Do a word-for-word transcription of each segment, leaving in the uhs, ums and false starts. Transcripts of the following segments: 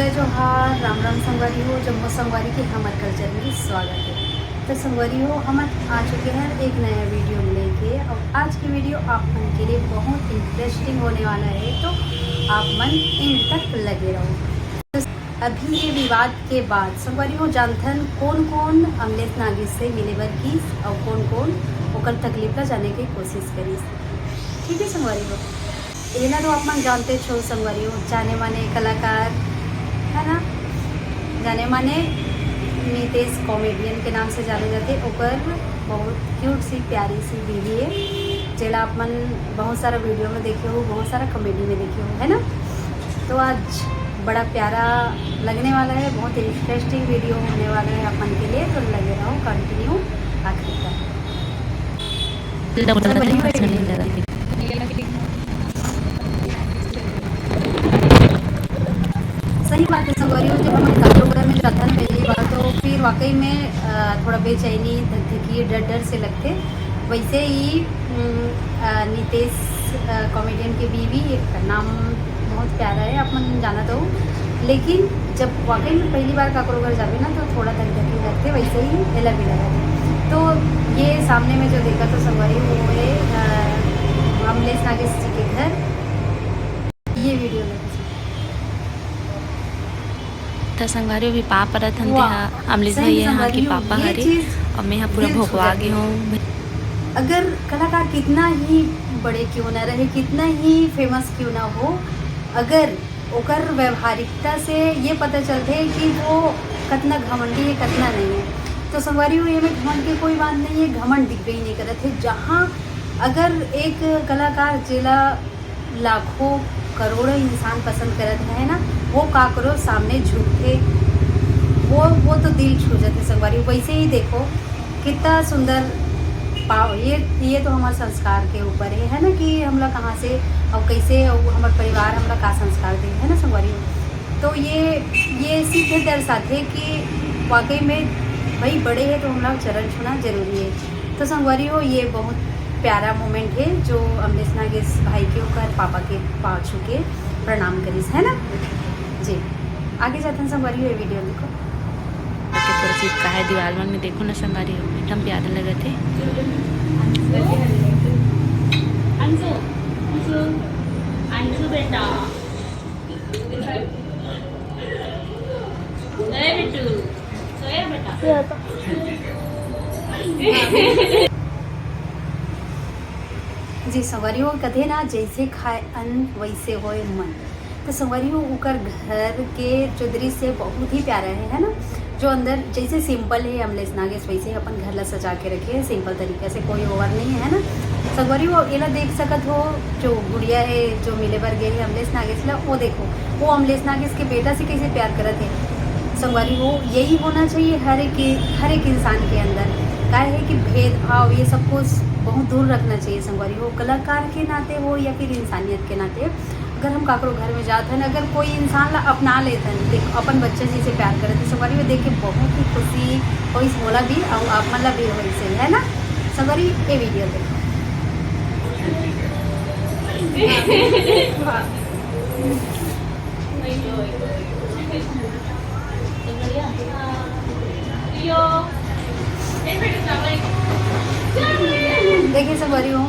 जय जोहार, राम राम संगवारी हो, जम्मो संगवारी के हमर कल्चर में स्वागत है। तो संगवारी हो, हम आ चुके हैं एक नया वीडियो लेके। और आज की वीडियो आप मन के लिए बहुत इंटरेस्टिंग होने वाला है, तो आप मन एंड तक लगे रहो। तो अभी ये विवाद के बाद संगवारी हो जानथन कौन कौन अमलेश नागेश से मिले बर गिस और कौन कौन ओकर तकलीफ ला जाने के कोशिश करिस। ठीक है संगवारी हो, एला तो आप मन जानते छो संगवारी हो, जाने माने कलाकार है ना, जाने माने नितेश कॉमेडियन के नाम से जाने जाते। ओकर बहुत क्यूट सी प्यारी सी बीवी है, जेला आप मन बहुत सारा वीडियो में देखे हो, बहुत सारा कॉमेडी में देखे हो, है ना। तो आज बड़ा प्यारा लगने वाला है, बहुत इंटरेस्टिंग वीडियो होने वाला है अपन के लिए, तो लगे रहो कंटिन्यू आखिर तक। सही बात है संगवारी हो, जब हम काकरो घर में जाथन पहली बार तो फिर वाकई में अ, थोड़ा बेचैनी, धकधकी, डर डर से लगथे। वैसे ही उम, अ, नितेश कॉमेडियन के बीवी, एकर नाम बहुत प्यारा है, आप मन जानत हो। लेकिन जब वाकई में पहली बार काकरो घर जाबे ना तो थोड़ा धकधकी लगथे, वैसे ही एला भी लगथे। तो ये सामने में जो देखा तो संगवारी वो है अ, अमलेश नागेश जी के घर। ये वीडियो लगे त संगवारी हो, अभी पाँव परत हन, तेहा अमलेश भैया ह के पापा हरे, अउ मैं ह पूरा भोकवा गे हूँ। अगर कलाकार कितना ही बड़े क्यों ना रहे, कितना ही फेमस क्यों ना हो, अगर ओकर व्यवहारिकता से ये पता चलथे कि वो कतना घमंडी है, कतना नहीं है। तो संगवारी हो, ये में घमंड की कोई बात नहीं है, घमंड दिखबे ही नहीं करत है। जहाँ अगर एक कलाकार जेला लाखों करोड़ों इंसान पसंद करत है ना, वो काकरो सामने झुकथे, वो वो तो दिल छू जाथे संगवारी। वैसे ही देखो कितना सुंदर पाव, ये ये तो हमारे संस्कार के ऊपर है, है ना, कि हमला कहाँ से और कैसे और हमारे परिवार हमला का संस्कार दे, है ना संगवारी। तो ये ये सीख दर्शाथे कि वाकई में भाई बड़े है तो हमला चरण छूना जरूरी है। तो संगवारी हो, ये बहुत प्यारा मोमेंट है जो अमलेश नागेश भाई के ओकर पापा के पाँव छू के प्रणाम करिस, है ना जी। आगे जाथन संगवारी हो, ये वीडियो देखो। के पूरा चिपका है दीवार मन में, देखो ना संगवारी हो, एकदम प्यारा लगत है। अंशु, अंशु, अंशु बेटा, ए बिट्टू, सोया बेटा। जी संगवारी हो, कथे ना, जैसे खाए अन्न वैसे होए मन। तो संगवारी हो, ओकर घर के जो दृश्य है बहुत ही प्यारा है, है ना। जो अंदर जैसे सिंपल है अमलेश नागेश, वैसे ही अपन घर ला सजा के रखे है सिंपल तरीका से, कोई ओवर नहीं है, है ना। संगवारी हो, एला देख सकत हो, जो गुड़िया है जो मिले बर गए है अमलेश नागेश ला, वो देखो, वो अमलेश नागेश के बेटा से कैसे प्यार करत है। संगवारी हो, यही होना चाहिए हर एक हर एक इंसान के अंदर। का है कि भेदभाव ये सब कुछ बहुत दूर रखना चाहिए संगवारी हो, कलाकार के नाते हो या फिर इंसानियत के नाते। अगर हम काकरो घर में जात हन, अगर कोई इंसान ला अपना लेत हन, देख अपन बच्चा जैसे प्यार करत है, संगवारी हो देख के बहुत ही खुशी होइस मोला भी, और आप मन ला भी होइस, है ना संगवारी। ये वीडियो देखो। देखिए संगवारी हो,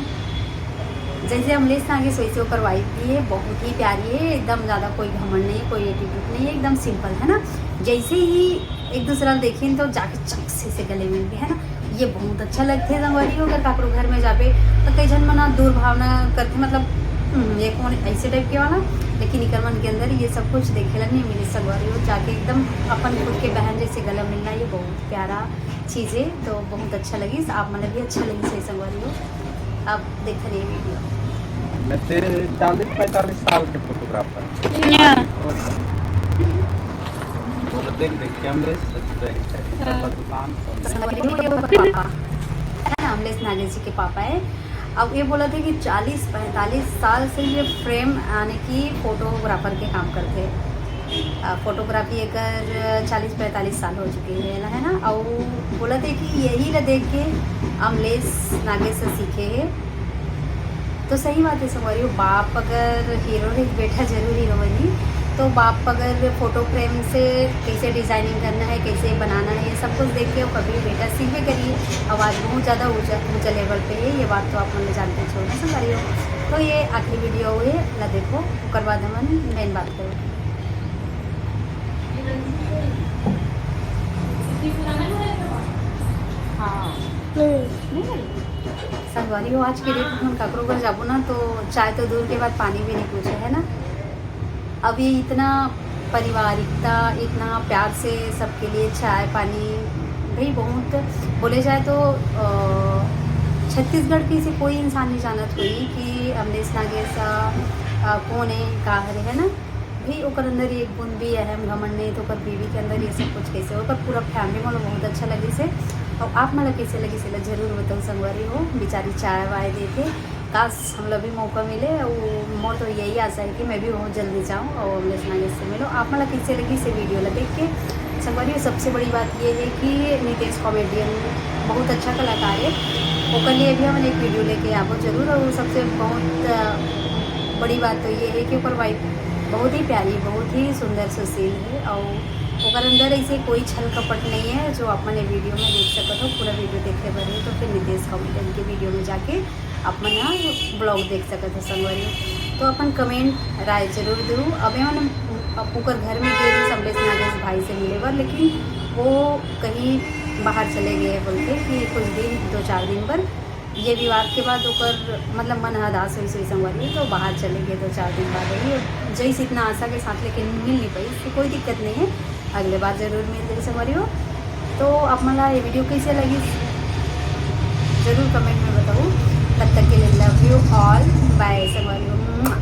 जैसे अमलेश नागेश वैसे ओकर वाइफ भी है, बहुत ही प्यारी है, एकदम ज़्यादा कोई घमंड नहीं है, कोई एटीट्यूड नहीं है, एकदम सिंपल है ना। जैसे ही एक दूसरा ला देखिन तो जाके चक से, से गले मिल गए, है ना। ये बहुत अच्छा लगथे संगवारी हो। अगर काकरो घर में जाबे तो कई झन मन दूर भावना करथे, मतलब हम्म, ये कौन ऐसे टाइप के वाला, लेकिन इकर मन के अंदर ये सब कुछ देखे ला नहीं मिले संगवारी हो। जाके एकदम अपन खुद के बहन जैसे गला मिलना, ये बहुत प्यारा चीज़ है। तो बहुत अच्छा लगिस, आप मन भी अच्छा लगिस है संगवारी हो। अब देखन ये वीडियो। मैं तेरे चालीस पैंतालीस साल के फोटोग्राफर। वो देख देख कैमरे से दुकान संगवारी हो, ये ओकर पापा है ना, अमलेश नागेश जी के पापा है। अब ये बोला था कि चालीस पैंतालीस साल से ये फ्रेम यानी कि फोटोग्राफर के काम करथे। फोटोग्राफी एकर चालीस पैंतालीस साल हो चुके है ना, है ना। और बोला थे कि यही ला देख के अमलेश नागेश से सीखे है। तो सही बात है संगवारी हो, बाप अगर हीरो है, बेटा जरूर हीरो बनी। तो बाप अगर फोटो फ्रेम से कैसे डिजाइनिंग करना है, कैसे बनाना है, ये सब कुछ देख के वो कभी बेटा सीखबे करी। और आज बहुत ज़्यादा ऊंचा ऊंचा लेवल पे है, ये बात तो आप मन जानते हो ना संगवारी हो। तो ये आखिरी वीडियो है ला, देखो, ओकर बाद हमन मेन बात करो। हाँ। नहीं। संगवारी हो, आज के डेट में हम ककरो घर जाबो ना, तो चाय तो दूर के बात, पानी भी नहीं पूछे, है ना। अब ये इतना पारिवारिकता, इतना प्यार से सबके लिए चाय पानी, भाई, बहुत बोले जाए तो, अ, छत्तीसगढ़ के इसे कोई इंसान नहीं जानत होई कि अमलेश नागेश, अ, अ, कौन है, का हरे, है ना। भाई, ओकर अंदर एक बूंद भी अहम घमंड नहीं, तो ओकर बीवी के अंदर ये सब कुछ कैसे, ओकर पूरा फैमिली मोला बहुत अच्छा लगिस हे। और आप मन ला कैसे लगिस हे, ला जरूर बताओ संगवारी हो। बेचारी चाय वाय देथे, काश हमला भी मौका मिले। और मोर तो यही आशा है कि मैं भी बहुत जल्दी जाऊँ और अमलेश नागेश से मिलो। आप मन ला कैसे लगिस हे वीडियो ला देख के संगवारी हो। सबसे बड़ी बात ये है कि नितेश कॉमेडियन बहुत अच्छा कलाकार है, ओकर लिए भी हमन एक वीडियो लेके आबो जरूर। और सबसे बहुत, अ, बड़ी बात तो ये है कि ओकर वाइफ बहुत ही प्यारी, बहुत ही सुंदर सुशील है और ओकर अंदर ऐसे कोई छल कपट नहीं है जो आप मन ये वीडियो में देख सकत हो। पूरा वीडियो देखे बर है तो फिर नितेश कॉमेडियन के वीडियो में जाके आप मन यहाँ ब्लॉग देख सकत हो संगवारी। तो अपन कमेंट राय जरूर दू। अब एमन अब ओकर घर में गे रहिस अमलेश नागेश भाई से मिले बर, लेकिन वो कहीं बाहर चले गए बोल के कि कुछ दिन, दो चार दिन बर। ये विवाद के बाद ओकर मतलब मन हदास होइस होइस संगवारी, तो बाहर चले गए दो चार दिन बाद। वही जैस इतना आशा के साथ, लेकिन मिल नहीं पाइस, तो कोई दिक्कत नहीं है, अगले बार जरूर मिल जाए संगवारी हो। तो आप मन ला ये वीडियो कैसे लगिस जरूर कमेंट में बताओ। तब तक के लिए love you all, bye संगवारी हो।